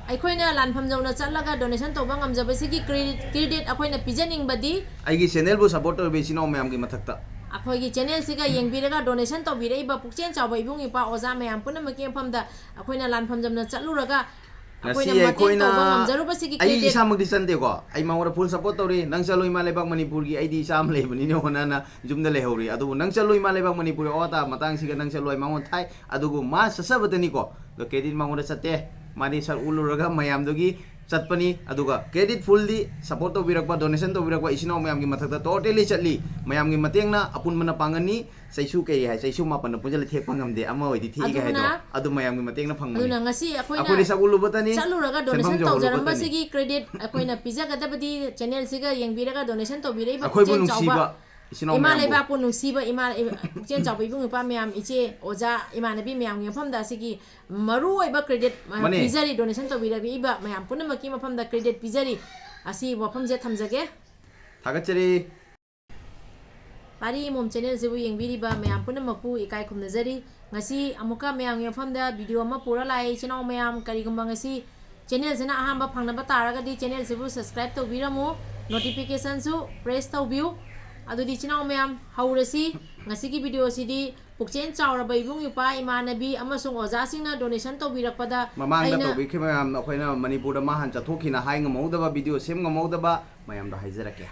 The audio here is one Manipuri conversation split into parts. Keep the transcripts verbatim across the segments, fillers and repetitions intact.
ꯑꯩꯈꯣꯏꯅ ꯂꯥꯟꯐꯝ ꯌꯧꯅ ꯆꯠꯂꯒ donation ꯇꯧꯕ ꯉꯝꯖꯕꯁꯤꯒꯤ credit, credit ꯑꯩꯈꯣꯏꯅ ꯄꯤꯖꯅꯤꯡꯕꯗꯤ ꯑꯩꯒꯤ channelꯕꯨ support ꯇꯧꯔꯤꯕ ꯏꯆꯤꯟ ꯏꯅꯥꯎ ꯃꯌꯥꯝꯒꯤ ꯃꯊꯛꯇ ꯑꯩꯈꯣꯏꯒꯤ channelꯁꯤꯒ ꯌꯦꯡꯕꯤꯔꯒ donation ꯇꯧꯕꯤꯔꯛꯏꯕ ꯄꯨꯛꯆꯦꯜ ꯆꯥꯎꯕ ꯏꯕꯨꯡ ꯏꯄ꯭ꯋꯥ ꯑꯣꯖꯥ ꯃꯌꯥꯝ ꯄꯨꯝꯅꯃꯛꯀꯤ ꯃꯐꯝꯗ ꯑꯩꯈꯣꯏꯅ ꯂꯥꯟꯐꯝ ꯌꯧꯅ ꯆꯠꯂꯨꯔꯒ ꯑꯩꯈꯣꯏꯅ ꯉꯁꯤ ꯃꯇꯦꯡ ꯑꯩꯈꯣꯏꯅ ꯇꯧꯕ ꯉꯝꯖꯔꯨꯕꯁꯤꯒꯤ ꯑꯩ credit ꯏꯁꯥꯃꯛꯇꯤ ꯆꯟꯗꯦꯀꯣ, ꯑꯩ ꯃꯉꯣꯟꯗ full support ꯇꯧꯔꯤ꯫ ꯅꯪ ꯆꯠꯂꯣ ꯏꯃꯥ ꯂꯩꯕꯥꯛ ꯃꯅꯤꯄꯨꯔꯒꯤ, ꯑꯩꯗꯤ ꯏꯆꯥ ꯑꯃ ꯂꯩꯕꯅꯤꯅ ꯍꯣꯠꯅꯅ ꯌꯨꯝꯗ ꯂꯩꯍꯧꯔꯤ꯫ ꯑꯗꯨꯕꯨ ꯅꯪ ꯆꯠꯂꯣ ꯏꯃꯥ ꯂꯩꯕꯥꯛ ꯃꯅꯤꯄꯨꯔꯒꯤ ꯑꯋꯥ ꯑꯇꯥ ꯃꯇꯥꯡꯁꯤꯒ ꯅꯪ ꯆꯠꯂꯣ, ꯑꯩ ꯃꯉꯣꯟꯗ ꯊꯥꯏ꯫ ꯑꯗꯨꯕꯨ ꯃꯥ ꯆꯠꯆꯕꯗꯅꯤꯀꯣ, ꯑꯗꯣ credit ꯃꯉꯣꯟꯗ ꯆꯠꯇꯦ꯫ ꯃꯥꯗꯤ ꯁꯛ ꯎꯠꯂꯨꯔꯒ ꯃꯌꯥꯝꯗꯨꯒꯤ ꯆꯠꯄꯅꯤ꯫ ꯑꯗꯨꯒ credit fullꯗꯤ support ꯇꯧꯕꯤꯔꯛꯄ, donation ꯇꯧꯕꯤꯔꯛꯄ ꯏꯆꯤꯟ ꯏꯅꯥꯎ ꯃꯌꯥꯝꯒꯤ ꯃꯊꯛꯇ totally ꯆꯠꯂꯤ꯫ ꯃꯌꯥꯝꯒꯤ ꯃꯇꯦꯡꯅ ꯑꯄꯨꯟꯕꯅ ꯄꯥꯡꯒꯜꯅꯤ꯫ ꯆꯩꯁꯨ ꯀꯩ ꯍꯥꯏ, ꯆꯩꯁꯨ ꯃꯥꯄꯟꯅ ꯄꯨꯟꯁꯤꯜꯂ ꯊꯦꯛꯄ ꯉꯝꯗꯦ, ꯑꯃ ꯑꯣꯏꯗꯤ ꯊꯦꯛꯏꯒ ꯍꯥꯏꯗꯣ꯫ ꯑꯗꯨꯅ ꯑꯗꯨ ꯃꯌꯥꯝꯒꯤ ꯃꯇꯦꯡꯅ ꯐꯪꯕꯅꯤ꯫ ꯑꯗꯨꯅ ꯉꯁꯤ ꯑꯩꯈꯣꯏꯅ ꯑꯩꯈꯣꯏꯗꯤ ꯁꯛ ꯎꯠꯂꯨꯕꯇꯅꯤ, ꯆꯠꯂꯨꯔꯒ ꯁꯦꯟꯐꯝꯁꯨ donation ꯍꯧꯔꯨꯕꯇꯅꯤ꯫ ꯇꯧꯖꯔꯝꯕꯁꯤꯒꯤ credit ꯑꯩꯈꯣꯏꯅ ꯄꯤꯖꯒꯗꯕꯗꯤ channelꯁꯤꯒ ꯌꯦꯡꯕꯤꯔꯒ donation ꯇꯧꯕꯤꯔꯛꯏꯕ ꯑꯩꯈꯣꯏꯕꯨ ꯄꯨꯛꯆꯦꯜ ꯅꯨꯡꯁꯤꯕ ꯆꯥꯎꯕ ꯏꯆꯤꯟ ꯏꯅꯥꯎ ꯏꯃꯥ ꯃꯌꯥꯝꯕꯨ꯫ ꯂꯩꯕꯥꯛꯄꯨ ꯅꯨꯡꯁꯤꯕ ꯏꯃꯥ, ꯏꯃꯥ, ꯄꯨꯛꯆꯦꯜ ꯆꯥꯎꯕ ꯏꯕꯨꯡ ꯏꯄ꯭ꯋꯥ ꯃꯌꯥꯝ, ꯏꯆꯦ, ꯑꯣꯖꯥ, ꯏꯃꯥꯟꯅꯕꯤ ꯃꯌꯥꯝꯒꯤ ꯃꯐꯝꯗ ꯑꯁꯤꯒꯤ ꯃꯔꯨ ꯑꯣꯏꯕ credit ꯑ, ꯃꯥꯅꯦ꯫ ꯄꯤꯖꯔꯤ, donation ꯇꯧꯕꯤꯔꯛꯏꯕ ꯃꯌꯥꯝ ꯄꯨꯝꯅꯃꯛꯀꯤ ꯃꯐꯝꯗ credit ꯄꯤꯖꯔꯤ꯫ ꯑꯁꯤ ꯋꯥꯐꯝꯁꯦ ꯊꯝꯖꯒꯦ꯫ ꯊꯥꯒꯠꯆꯔꯤ꯫ ꯄꯥꯔꯤ ꯏꯃꯣꯝ channelꯁꯤꯕꯨ ꯌꯦꯡꯕꯤꯔꯤꯕ ꯃꯌꯥꯝ ꯄꯨꯝꯅꯃꯛꯄꯨ ꯏꯀꯥꯏ ꯈꯨꯝꯅꯖꯔꯤ꯫ ꯉꯁꯤ ꯑꯃꯨꯛꯀ ꯃꯌꯥꯝꯒꯤ ꯃꯐꯝꯗ video ꯑꯃ ꯄꯨꯔ ꯂꯥꯛꯑꯦ꯫ ꯏꯆꯤꯟ ꯏꯅꯥꯎ ꯃꯌꯥꯝ, ꯀꯔꯤꯒꯨꯝꯕ ꯉꯁꯤ channelꯁꯤꯅ ꯑꯍꯥꯟꯕ ꯐꯪꯅꯕ ꯇꯥꯔꯒꯗꯤ channelꯁꯤꯕꯨ subscribe ꯇꯧꯕꯤꯔꯝꯃꯨ, notificationꯁꯨ press ꯇꯧꯕꯤꯌꯨ꯫ ꯑꯗꯨꯗꯤ ꯏꯆꯤꯟ ꯏꯅꯥꯎ ꯃꯌꯥꯝ, ꯍꯧꯔꯁꯤ꯫ ꯉꯁꯤꯒꯤ videoꯁꯤꯗꯤ ꯄꯨꯛꯆꯦꯜ ꯆꯥꯎꯔꯕ ꯏꯕꯨꯡ ꯏꯄ꯭ꯋꯥ, ꯏꯃꯥꯟꯅꯕꯤ ꯑꯃꯁꯨꯡ ꯑꯣꯖꯥꯁꯤꯡꯅ donation ꯇꯧꯕꯤꯔꯛꯄꯗ ꯃꯃꯥꯡꯗ ꯑꯩꯅ ꯇꯧꯕꯤꯈꯤꯕ ꯃꯌꯥꯝꯗꯣ ꯑꯩꯈꯣꯏꯅ ꯃꯅꯤꯄꯨꯔꯗ ꯃꯥ ꯍꯥꯟꯅ ꯆꯠꯊꯣꯛꯈꯤꯅ ꯍꯥꯏ ꯉꯝꯍꯧꯗꯕ, video ꯁꯦꯝ ꯉꯝꯍꯧꯗꯕ ꯃꯌꯥꯝꯗꯣ ꯍꯥꯏꯖꯔꯛꯀꯦ꯫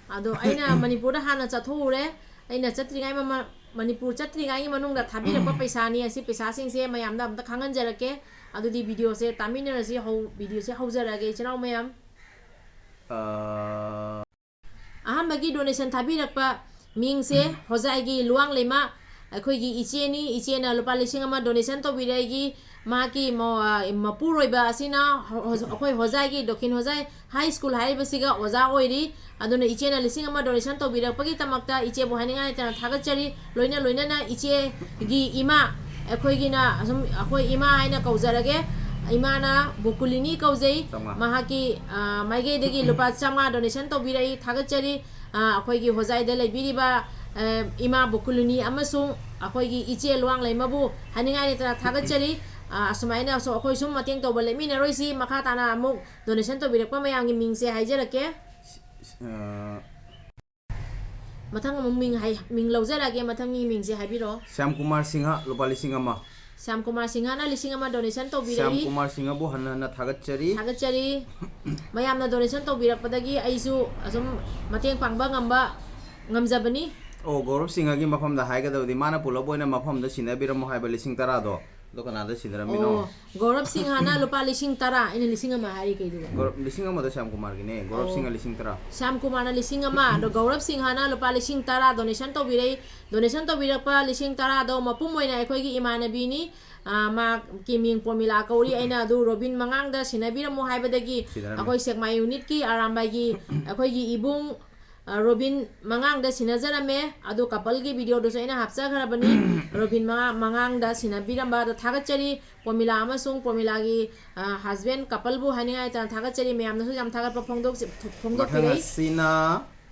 ꯑꯗꯣ ꯑꯩꯅ ꯃꯅꯤꯄꯨꯔꯗ ꯍꯥꯟꯅ ꯆꯠꯊꯣꯛꯎꯔꯦ꯫ ꯑꯩꯅ ꯆꯠꯇ꯭ꯔꯤꯉꯩ ꯃꯃꯥ-, ꯃꯅꯤꯄꯨꯔ ꯆꯠꯇ꯭ꯔꯤꯉꯩꯒꯤ ꯃꯅꯨꯡꯗ ꯊꯥꯕꯤꯔꯛꯄ ꯄꯩꯁꯥꯅꯤ꯫ ꯑꯁꯤ ꯄꯩꯁꯥꯁꯤꯡꯁꯦ ꯃꯌꯥꯝꯗ ꯑꯝꯇ ꯈꯪꯍꯟꯖꯔꯛꯀꯦ꯫ ꯑꯗꯨꯗꯤ videoꯁꯦ ꯇꯥꯃꯤꯟꯅꯔꯁꯤ꯫ ꯍꯧ-, videoꯁꯦ ꯍꯧꯖꯔꯛꯑꯒꯦ ꯏꯆꯤꯟ ꯏꯅꯥꯎ ꯃꯌꯥꯝ꯫ ꯑ, ꯑꯍꯥꯟꯕꯒꯤ donation ꯊꯥꯕꯤꯔꯛꯄ ꯃꯤꯡꯁꯦ ꯍꯣꯖꯥꯏꯒꯤ ꯂꯨꯋꯥꯡꯂꯩꯃ, ꯑꯩꯈꯣꯏꯒꯤ ꯏꯆꯦꯅꯤ꯫ ꯏꯆꯦꯅ ꯂꯨꯄꯥ ꯂꯤꯁꯤꯡ ꯑꯃ donation ꯇꯧꯕꯤꯔꯛꯏ꯫ ꯃꯍꯥꯛꯀꯤ ꯃ-, ꯑ, ꯃꯄꯨꯔꯣꯏꯕ ꯑꯁꯤꯅ ꯍꯣ-, ꯍꯣ-, ꯑꯩꯈꯣꯏ ꯍꯣꯖꯥꯏꯒꯤ, ꯗꯣꯈꯤꯟ ꯍꯣꯖꯥꯏ high school ꯍꯥꯏꯔꯤꯕꯁꯤꯒ ꯑꯣꯖꯥ ꯑꯣꯏꯔꯤ꯫ ꯑꯗꯨꯅ ꯏꯆꯦꯅ ꯂꯤꯁꯤꯡ ꯑꯃ donation ꯇꯧꯕꯤꯔꯛꯄꯒꯤꯗꯃꯛꯇ ꯏꯆꯦꯕꯨ ꯍꯥꯏꯅꯤꯡꯉꯥꯏ ꯂꯩꯇꯅ ꯊꯥꯒꯠꯆꯔꯤ꯫ ꯂꯣꯏꯅ ꯂꯣꯏꯅꯅ ꯏꯆꯦꯒꯤ ꯏꯃꯥ, ꯑꯩꯈꯣꯏꯒꯤꯅ ꯑꯁꯨꯝ, ꯑꯩꯈꯣꯏ ꯏꯃꯥ ꯍꯥꯏꯅ ꯀꯧꯖꯔꯒꯦ, ꯏꯃꯥꯅ ꯕꯨꯀꯨꯂꯤꯅꯤ ꯀꯧꯖꯩ꯫ ꯆꯥꯝꯃꯉꯥ꯫ ꯃꯍꯥꯛꯀꯤ, ꯑ, ꯃꯥꯏꯀꯩꯗꯒꯤ ꯂꯨꯄꯥ ꯆꯥꯝꯃꯉꯥ donation ꯇꯧꯕꯤꯔꯛꯏ, ꯊꯥꯒꯠꯆꯔꯤ꯫ ꯑ, ꯑꯩꯈꯣꯏꯒꯤ ꯍꯣꯖꯥꯏꯗ ꯂꯩꯕꯤꯔꯤꯕ, ꯑ, ꯏꯃꯥ ꯕꯨꯀꯨꯂꯤꯅꯤ ꯑꯃꯁꯨꯡ ꯑꯩꯈꯣꯏꯒꯤ ꯏꯆꯦ ꯂꯨꯋꯥꯡꯂꯩꯃꯕꯨ ꯍꯥꯏꯅꯤꯡꯉꯥꯏ ꯂꯩꯇꯅ ꯊꯥꯒꯠꯆꯔꯤ꯫ ꯑ, ꯑꯁꯨꯃꯥꯏꯅ ꯁꯨ-, ꯑꯩꯈꯣꯏ ꯁꯨꯝ ꯃꯇꯦꯡ ꯇꯧꯕ ꯂꯦꯞꯃꯤꯟꯅꯔꯣꯏꯁꯤ꯫ ꯃꯈꯥ ꯇꯥꯅ ꯑꯃꯨꯛ donation ꯇꯧꯕꯤꯔꯛꯄ ꯃꯌꯥꯝꯒꯤ ꯃꯤꯡꯁꯦ ꯍꯥꯏꯖꯔꯛꯀꯦ꯫ ꯑ, ꯃꯊꯪ ꯑꯃꯨꯛ ꯃꯤꯡ ꯍꯥꯏ-, ꯃꯤꯡ ꯂꯧꯖꯔꯛꯑꯒꯦ꯫ ꯃꯊꯪꯒꯤ ꯃꯤꯡꯁꯦ ꯍꯥꯏꯕꯤꯔꯣ꯫ ꯁ꯭ꯌꯥꯝ ꯀꯨꯃꯥꯔ ꯁꯤꯡꯍ, ꯂꯨꯄꯥ ꯂꯤꯁꯤꯡ ꯑꯃ꯫ ꯁ꯭ꯌꯥꯝ ꯀꯨꯃꯥꯔ ꯁꯤꯡꯍꯅ ꯂꯤꯁꯤꯡ ꯑꯃ donation ꯁ꯭ꯌꯥꯝ ꯇꯧꯕꯤꯔꯛꯏ꯫ ꯀꯨꯃꯥꯔ ꯁꯤꯡꯍꯕꯨ ꯍꯟꯅ ꯍꯟꯅ ꯊꯥꯒꯠꯆꯔꯤ꯫ ꯊꯥꯒꯠꯆꯔꯤ꯫ ꯃꯌꯥꯝꯅ donation ꯇꯧꯕꯤꯔꯛꯄꯗꯒꯤ ꯑꯩꯁꯨ ꯑꯁꯨꯝ ꯃꯇꯦꯡ ꯄꯥꯡꯕ ꯉꯝꯕ, ꯉꯝꯖꯕꯅꯤ꯫ ꯑꯣ, ꯒꯧꯔꯕ ꯁꯤꯡꯍꯒꯤ ꯃꯐꯝꯗ ꯍꯥꯏꯒꯗꯕꯗꯤ ꯃꯥꯅ ꯄꯨꯂꯞ ꯑꯣꯏꯅ ꯃꯐꯝꯗ ꯁꯤꯟꯅꯕꯤꯔꯝꯃꯣ ꯍꯥꯏꯕ ꯂꯤꯁꯤꯡ ꯇꯔꯥꯗꯣ꯫ ꯑꯗꯣ ꯀꯅꯥꯗ ꯁꯤꯟꯅꯔꯝꯃꯤꯅꯣ? ꯑꯣ, ꯒꯧꯔꯕ ꯁꯤꯡꯍꯅ ꯂꯨꯄꯥ ꯂꯤꯁꯤꯡ ꯇꯔꯥ, ꯑꯩꯅ ꯂꯤꯁꯤꯡ ꯑꯃ ꯍꯥꯏꯔꯤ ꯀꯩꯗꯨꯕꯣ? ꯒꯧꯔꯕ, ꯂꯤꯁꯤꯡ ꯑꯃꯗ ꯁ꯭ꯌꯥꯝ ꯀꯨꯃꯥꯔꯒꯤꯅꯦ, ꯒꯧꯔꯕ ꯑꯣ꯫ ꯁꯤꯡꯍ ꯂꯤꯁꯤꯡ ꯇꯔꯥ꯫ ꯁ꯭ꯌꯥꯝ ꯀꯨꯃꯥꯔꯅ ꯂꯤꯁꯤꯡ ꯑꯃ, ꯑꯗꯣ ꯒꯧꯔꯕ ꯁꯤꯡꯍꯅ ꯂꯨꯄꯥ ꯂꯤꯁꯤꯡ ꯇꯔꯥ donation ꯇꯧꯕꯤꯔꯛꯏ꯫ Donation ꯇꯧꯕꯤꯔꯛꯄ ꯂꯤꯁꯤꯡ ꯇꯔꯥꯗꯣ ꯃꯄꯨꯝ ꯑꯣꯏꯅ ꯑꯩꯈꯣꯏꯒꯤ ꯏꯃꯥꯟꯅꯕꯤꯅꯤ꯫ ꯑ, ꯃꯥꯒꯤ ꯃꯤꯡ ꯄꯣꯔꯃꯤꯂꯥ ꯀꯧꯔꯤ꯫ ꯑꯩꯅ ꯑꯗꯨ ꯔꯣꯕꯤꯟ ꯃꯉꯥꯡꯗ ꯁꯤꯟꯅꯕꯤꯔꯝꯃꯣ ꯍꯥꯏꯕꯗꯒꯤ ꯁꯤꯟꯅꯔꯝꯃꯦ꯫ ꯑꯩꯈꯣꯏ ꯁꯦꯛꯃꯥꯏ unitꯀꯤ ꯑꯔꯥꯝꯕꯥꯏꯒꯤ ꯑꯩꯈꯣꯏꯒꯤ ꯏꯕꯨꯡ, ꯑ, ꯔꯣꯕꯤꯟ ꯃꯉꯥꯡꯗ ꯁꯤꯟꯅꯖꯔꯝꯃꯦ꯫ ꯑꯗꯨ coupleꯒꯤ videoꯗꯨꯁꯨ ꯑꯩꯅ ꯍꯥꯞꯆꯈ꯭ꯔꯕꯅꯤ꯫ ꯔꯣꯕꯤꯟ ꯃꯉꯥ-, ꯃꯉꯥꯡꯗ ꯁꯤꯟꯅꯕꯤꯔꯝꯕ ꯑꯗꯣ ꯊꯥꯒꯠꯆꯔꯤ꯫ ꯄꯣꯔꯃꯤꯂꯥ ꯑꯃꯁꯨꯡ ꯄꯣꯔꯃꯤꯂꯥꯒꯤ, ꯑ, husband coupleꯕꯨ ꯍꯥꯏꯅꯤꯡꯉꯥꯏ ꯂꯩꯇꯅ ꯊꯥꯒꯠꯆꯔꯤ꯫ ꯃꯌꯥꯝꯅꯁꯨ ꯌꯥꯝ ꯊꯥꯒꯠꯄ ꯐꯣꯡꯗꯣꯛꯆ-, ꯐꯣꯡꯗꯣꯛꯄꯤꯔꯛꯏ꯫ ꯃꯊꯪ ꯑꯁꯤꯅ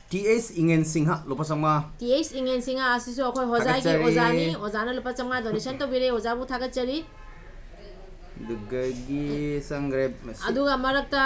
ꯇꯤ ꯑꯦꯁ ꯏꯉꯦꯟ ꯁꯤꯡꯍ, ꯂꯨꯄꯥ ꯆꯥꯝꯃꯉꯥ꯫ ꯇꯤ ꯑꯦꯁ ꯏꯉꯦꯟ ꯁꯤꯡꯍ ꯑꯁꯤꯁꯨ ꯑꯩꯈꯣꯏ ꯍꯣꯖꯥꯒꯤ ꯊꯥꯒꯠꯆꯔꯤ꯫ ꯑꯣꯖꯥꯅꯤ꯫ ꯑꯣꯖꯥꯅ ꯂꯨꯄꯥ ꯆꯥꯝꯃꯉꯥ donation ꯇꯧꯕꯤꯔꯛꯏ꯫ ꯑꯣꯖꯥꯕꯨ ꯊꯥꯒꯠꯆꯔꯤ꯫ ꯑꯗꯨꯗꯒꯤ ꯆꯪꯈ꯭ꯔꯦ ꯃꯁꯤ꯫ ꯑꯗꯨꯒ ꯃꯔꯛꯇ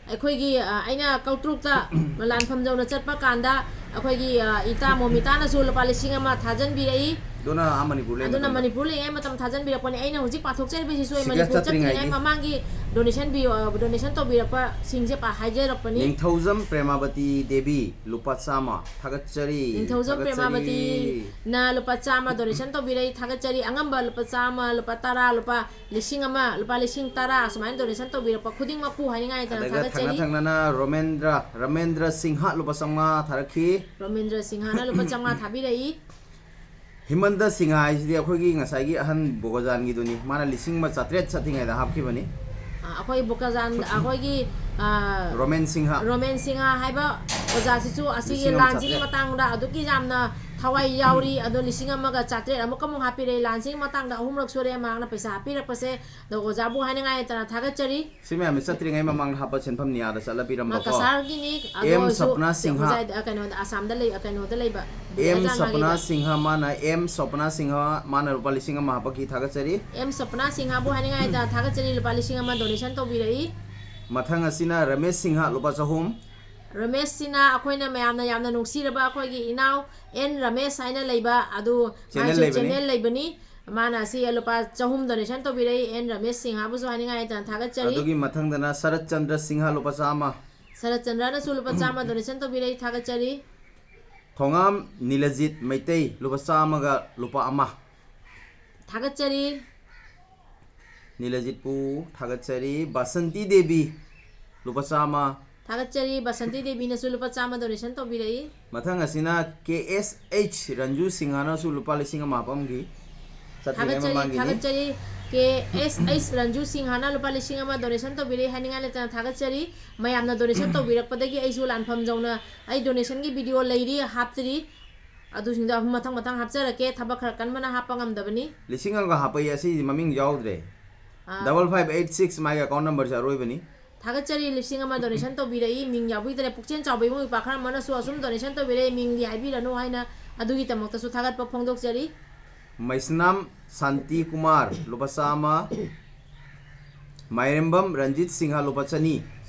ꯑꯩꯈꯣꯏꯒꯤ, ꯑ, ꯑꯩꯅ ꯀꯧꯇ꯭ꯔꯨꯛꯇ ꯂꯥꯟꯐꯝ ꯌꯧꯅ ꯆꯠꯄ ꯀꯥꯟꯗ ꯑꯩꯈꯣꯏꯒꯤ, ꯑ, ꯏꯇꯥ ꯃꯣꯃꯤꯇꯥꯅꯁꯨ ꯂꯨꯄꯥ ꯂꯤꯁꯤꯡ ꯑꯃ ꯊꯥꯖꯟꯕꯤꯔꯛꯏ꯫ ꯑꯗꯨꯅ ꯑꯥ ꯃꯅꯤꯄꯨꯔ ꯂꯩ ꯑꯗꯨꯅ ꯃꯇꯝꯗ꯫ ꯃꯅꯤꯄꯨꯔ ꯂꯩꯔꯤꯉꯩ ꯃꯇꯝ ꯊꯥꯖꯟꯕꯤꯔꯛꯄꯅꯤ꯫ ꯑꯩꯅ ꯍꯧꯖꯤꯛ ꯄꯥꯊꯣꯛꯆꯔꯤꯕꯁꯤꯁꯨ ꯑꯩ ꯁꯤꯒ ꯃꯅꯤꯄꯨꯔ ꯆꯠꯇ꯭ꯔꯤꯉꯩꯒꯤ꯫ ꯆꯠꯇ꯭ꯔꯤꯉꯩ ꯃꯃꯥꯡꯒꯤ donation ꯄꯤꯌꯣ, ꯑ, donation ꯇꯧꯕꯤꯔꯛꯄꯁꯤꯡꯁꯦ ꯄꯥ-, ꯍꯥꯏꯖꯔꯛꯄꯅꯤ꯫ ꯅꯤꯡꯊꯧꯖꯝ ꯄ꯭ꯔꯦꯃꯥꯕꯇꯤ ꯗꯦꯕꯤ, ꯂꯨꯄꯥ ꯆꯥꯝꯃ꯫ ꯊꯥꯒꯠꯆꯔꯤ, ꯅꯤꯡꯊꯧꯖꯝ ꯊꯥꯒꯠꯆꯔꯤ꯫ ꯄ꯭ꯔꯦꯃꯥꯕꯇꯤꯅ ꯂꯨꯄꯥ ꯆꯥꯝꯃ donation ꯇꯧꯕꯤꯔꯛꯏ, ꯊꯥꯒꯠꯆꯔꯤ꯫ ꯑꯉꯝꯕ ꯂꯨꯄꯥ ꯆꯥꯝꯃ, ꯂꯨꯄꯥ ꯇꯔꯥ, ꯂꯨꯄꯥ ꯂꯤꯁꯤꯡ ꯑꯃ, ꯂꯨꯄꯥ ꯂꯤꯁꯤꯡ ꯇꯔꯥ ꯑꯁꯨꯃꯥꯏꯅ donation ꯇꯧꯕꯤꯔꯛꯄ ꯈꯨꯗꯤꯡꯃꯛꯄꯨ ꯍꯥꯏꯅꯤꯡꯉꯥꯏ ꯂꯩꯇꯅ ꯑꯗꯨꯒ ꯊꯥꯒꯠꯆꯔꯤ꯫ ꯊꯪꯅ ꯊꯪꯅꯅ ꯔꯣꯃꯦꯟꯗ꯭ꯔ, ꯔꯃꯦꯟꯗ꯭ꯔ ꯁꯤꯡꯍ ꯂꯨꯄꯥ ꯆꯥꯝꯃꯉꯥ ꯊꯥꯔꯛꯈꯤ꯫ ꯔꯣꯃꯦꯟꯗ꯭ꯔ ꯁꯤꯡꯍꯅ ꯂꯨꯄꯥ ꯆꯥꯝꯃꯉꯥ ꯊꯥꯕꯤꯔꯛꯏ꯫ ꯍꯤꯃꯟꯗ ꯁꯤꯡꯍ ꯍꯥꯏꯁꯤꯗꯤ ꯑꯩꯈꯣꯏꯒꯤ ꯉꯁꯥꯏꯒꯤ ꯑꯍꯟ ꯕꯣꯒꯖꯥꯟꯒꯤꯗꯨꯅꯤ꯫ ꯃꯥꯅ ꯂꯤꯁꯤꯡ ꯑꯃ ꯆꯥꯇ꯭ꯔꯦꯠ ꯆꯠꯇ꯭ꯔꯤꯉꯩꯗ ꯍꯥꯞꯈꯤꯕꯅꯤ꯫ ꯑ, ꯑꯩꯈꯣꯏ ꯕꯣꯒꯖꯥꯟ, ꯑꯩꯈꯣꯏꯒꯤ, ꯑ, ꯔꯣꯃꯦꯟ ꯁꯤꯡꯍ꯫ ꯔꯣꯃꯦꯟ ꯁꯤꯡꯍ ꯍꯥꯏꯕ ꯑꯣꯖꯥꯁꯤꯁꯨ ꯑꯁꯤꯒꯤ ꯂꯤꯁꯤꯡ ꯑꯃ ꯂꯥꯟꯁꯤꯒꯤ ꯆꯥꯇ꯭ꯔꯦꯠ꯫ ꯃꯇꯥꯡꯗ ꯑꯗꯨꯛꯀꯤ ꯌꯥꯝꯅ ꯊꯋꯥꯏ ꯌꯥꯎꯔꯤ꯫ ꯑꯗꯣ ꯂꯤꯁꯤꯡ ꯑꯃꯒ ꯆꯥꯇ꯭ꯔꯦꯠ ꯑꯃꯨꯛꯀ ꯑꯃꯨꯛ ꯍꯥꯞꯄꯤꯔꯛꯏ꯫ ꯂꯥꯟꯁꯤꯒꯤ ꯃꯇꯥꯡꯗ ꯑꯍꯨꯝꯂꯛ ꯁꯨꯔꯦ ꯃꯍꯥꯛꯅ ꯄꯩꯁꯥ ꯍꯥꯞꯄꯤꯔꯛꯄꯁꯦ꯫ ꯑꯗꯣ ꯑꯣꯖꯥꯕꯨ ꯍꯥꯏꯅꯤꯡꯉꯥꯏ ꯂꯩꯇꯅ ꯊꯥꯒꯠꯆꯔꯤ꯫ ꯁꯤ ꯃꯌꯥꯝꯁꯦ ꯆꯠꯇ꯭ꯔꯤꯉꯩ ꯃꯃꯥꯡꯗ ꯍꯥꯞꯄ ꯁꯦꯟꯐꯝ ꯅꯤꯌꯥꯗ ꯆꯠꯂꯕꯤꯔꯝꯕꯀꯣ꯫ ꯀꯁꯥꯔꯒꯤꯅꯤ꯫ ꯑꯗꯣ ꯑꯦꯝ ꯑꯣꯏꯁꯨ ꯁꯄꯅꯥ ꯁꯤꯡꯍ꯫ ꯍꯧꯖꯤꯛ ꯀꯩꯅꯣꯗ ꯑꯁꯥꯝꯗ ꯂꯩ, ꯀꯩꯅꯣꯗ ꯂꯩꯕ꯫ ꯑꯦꯝ ꯕꯤꯍꯥꯔ ꯁꯄꯅꯥ ꯆꯥꯝꯃꯉꯥꯒꯤꯗ꯫ ꯁꯤꯡꯍ ꯃꯥꯅ ꯑꯦꯝ ꯁꯄꯅꯥ ꯁꯤꯡꯍ ꯃꯥꯅ ꯂꯨꯄꯥ ꯂꯤꯁꯤꯡ ꯑꯃ ꯍꯥꯞꯄꯛꯈꯤ, ꯊꯥꯒꯠꯆꯔꯤ꯫ ꯑꯦꯝ ꯁꯄꯅꯥ ꯁꯤꯡꯍꯕꯨ ꯍꯥꯏꯅꯤꯡꯉꯥꯏꯗ ꯊꯥꯒꯠꯆꯔꯤ, ꯂꯨꯄꯥ ꯂꯤꯁꯤꯡ ꯑꯃ ꯗꯣꯅꯦꯁꯟ ꯇꯧꯕꯤꯔꯛꯏ꯫ ꯃꯊꯪ ꯑꯁꯤꯅ ꯔꯃꯦꯁ ꯁꯤꯡꯍ, ꯂꯨꯄꯥ ꯆꯍꯨꯝ꯫ ꯔꯃꯦꯁꯁꯤꯅ ꯑꯩꯈꯣꯏꯅ ꯃꯌꯥꯝꯅ ꯌꯥꯝꯅ ꯅꯨꯡꯁꯤꯔꯕ ꯑꯩꯈꯣꯏꯒꯤ ꯏꯅꯥꯎ ꯑꯦꯟ ꯔꯃꯦꯁ ꯍꯥꯏꯅ ꯂꯩꯕ ꯑꯗꯨ Channel ꯃꯥꯏꯁꯨ ꯂꯩꯕꯅꯤ꯫ ꯆꯦꯅꯦꯜ ꯂꯩꯕꯅꯤ꯫ ꯃꯥꯅ ꯑꯁꯤ ꯂꯨꯄꯥ ꯆꯍꯨꯝ ꯗꯣꯅꯦꯁꯟ ꯇꯧꯕꯤꯔꯛꯏ꯫ ꯑꯦꯟ ꯔꯃꯦꯁ ꯁꯤꯡꯍꯕꯨꯁꯨ ꯍꯥꯏꯅꯤꯡꯉꯥꯏ ꯂꯩꯇꯅ ꯊꯥꯒꯠꯆꯔꯤ꯫ ꯑꯗꯨꯒꯤ ꯃꯊꯪꯗꯅ ꯁꯔꯠ ꯆꯟꯗ꯭ꯔ ꯁꯤꯡꯍ, ꯂꯨꯄꯥ ꯆꯥꯝꯃ꯫ ꯁꯔꯠ ꯆꯟꯗ꯭ꯔꯅꯁꯨ ꯂꯨꯄꯥ ꯆꯥꯝꯃ ꯗꯣꯅꯦꯁꯟ ꯇꯧꯕꯤꯔꯛꯏ, ꯊꯥꯒꯠꯆꯔꯤ꯫ ꯊꯣꯉꯥꯝ ꯅꯤꯂꯖꯤꯠ ꯃꯩꯇꯩ, ꯂꯨꯄꯥ ꯆꯥꯝꯃꯒ ꯂꯨꯄꯥ ꯑꯃ꯫ ꯊꯥꯒꯠꯆꯔꯤ꯫ ꯅꯤꯂꯖꯤꯠꯄꯨ ꯊꯥꯒꯠꯆꯔꯤ꯫ ꯕꯥꯁꯟꯇꯤ ꯗꯦꯕꯤ, ꯂꯨꯄꯥ ꯆꯥꯝꯃ꯫ ꯊꯥꯒꯠꯆꯔꯤ꯫ ꯕꯁꯟꯇꯤ ꯗꯦꯕꯤꯅꯁꯨ ꯂꯨꯄꯥ ꯆꯥꯝꯃ ꯗꯣꯅꯦꯁꯟ ꯇꯧꯕꯤꯔꯛꯏ꯫ ꯃꯊꯪ ꯑꯁꯤꯅ ꯀꯦ ꯑꯦꯁ ꯑꯩꯆ ꯔꯟꯖꯨ ꯁꯤꯡꯍꯅꯁꯨ ꯂꯨꯄꯥ ꯂꯤꯁꯤꯡ ꯑꯃ ꯍꯥꯞꯄꯝꯈꯤ꯫ ꯆꯠꯇ꯭ꯔꯤꯉꯩ ꯊꯥꯒꯠꯆꯔꯤ, ꯃꯃꯥꯡꯒꯤꯅꯤ꯫ ꯊꯥꯒꯠꯆꯔꯤ꯫ ꯀꯦ ꯑꯦꯁ ꯑꯩꯆ ꯔꯟꯖꯨ ꯁꯤꯡꯍꯅ ꯂꯨꯄꯥ ꯂꯤꯁꯤꯡ ꯑꯃ ꯗꯣꯅꯦꯁꯟ ꯇꯧꯕꯤꯔꯛꯏ, ꯍꯥꯏꯅꯤꯡꯉꯥꯏ ꯂꯩꯇꯅ ꯊꯥꯒꯠꯆꯔꯤ꯫ ꯃꯌꯥꯝꯅ ꯗꯣꯅꯦꯁꯟ ꯇꯧꯕꯤꯔꯛꯄꯗꯒꯤ ꯑꯩꯁꯨ ꯂꯥꯟꯐꯝ ꯌꯧꯅ ꯑꯩ ꯗꯣꯅꯦꯁꯟꯒꯤ ꯚꯤꯗꯤꯑꯣ ꯂꯩꯔꯤ, ꯍꯥꯞꯇ꯭ꯔꯤ꯫ ꯑꯗꯨꯁꯤꯡꯗꯣ ꯑꯗꯨꯝ ꯃꯊꯪ ꯃꯊꯪ ꯍꯥꯞꯆꯔꯛꯀꯦ, ꯊꯕꯛ ꯈꯔ ꯀꯟꯕꯅ ꯍꯥꯞꯄ ꯉꯝꯗꯕꯅꯤ꯫ ꯂꯤꯁꯤꯡ ꯑꯃꯒ ꯍꯥꯞꯄꯛꯏ, ꯑꯁꯤꯗꯤ ꯃꯃꯤꯡ ꯌꯥꯎꯗ꯭ꯔꯦ꯫ ꯑꯥ, ꯗꯕꯜ ꯐꯥꯏꯚ ꯑꯩꯠ ꯁꯤꯛꯁ ꯃꯥꯒꯤ ꯑꯦꯀꯥꯎꯟ ꯅꯝꯕꯔꯁꯦ ꯑꯔꯣꯏꯕꯅꯤ꯫ ꯊꯥꯒꯠꯆꯔꯤ, ꯂꯤꯁꯤꯡ ꯑꯃ ꯗꯣꯅꯦꯁꯟ ꯇꯧꯕꯤꯔꯛꯏ, ꯃꯤꯡ ꯌꯥꯎꯕꯤꯗ꯭ꯔꯦ꯫ ꯄꯨꯛꯆꯦꯜ ꯆꯥꯎꯕ ꯏꯕꯨꯡ ꯏꯄ꯭ꯋꯥ ꯈꯔ ꯑꯃꯅꯁꯨ ꯑꯁꯨꯝ ꯗꯣꯅꯦꯁꯟ ꯇꯧꯕꯤꯔꯛꯏ, ꯃꯤꯡꯗꯤ ꯍꯥꯏꯕꯤꯔꯅꯨ ꯍꯥꯏꯅ ꯑꯗꯨꯒꯤꯗꯃꯛꯇꯁꯨ ꯊꯥꯒꯠꯄ ꯐꯣꯡꯗꯣꯛꯆꯔꯤ꯫ ꯃꯩꯁꯅꯥꯝ ꯁꯥꯟꯇꯤ ꯀꯨꯃꯥꯔ, ꯂꯨꯄꯥ ꯆꯥꯝꯃ꯫ ꯃꯥꯏꯔꯦꯝꯕꯝ ꯔꯟꯖꯤꯠ ꯁꯤꯡꯍ, ꯂꯨꯄꯥ ꯆꯅꯤ꯫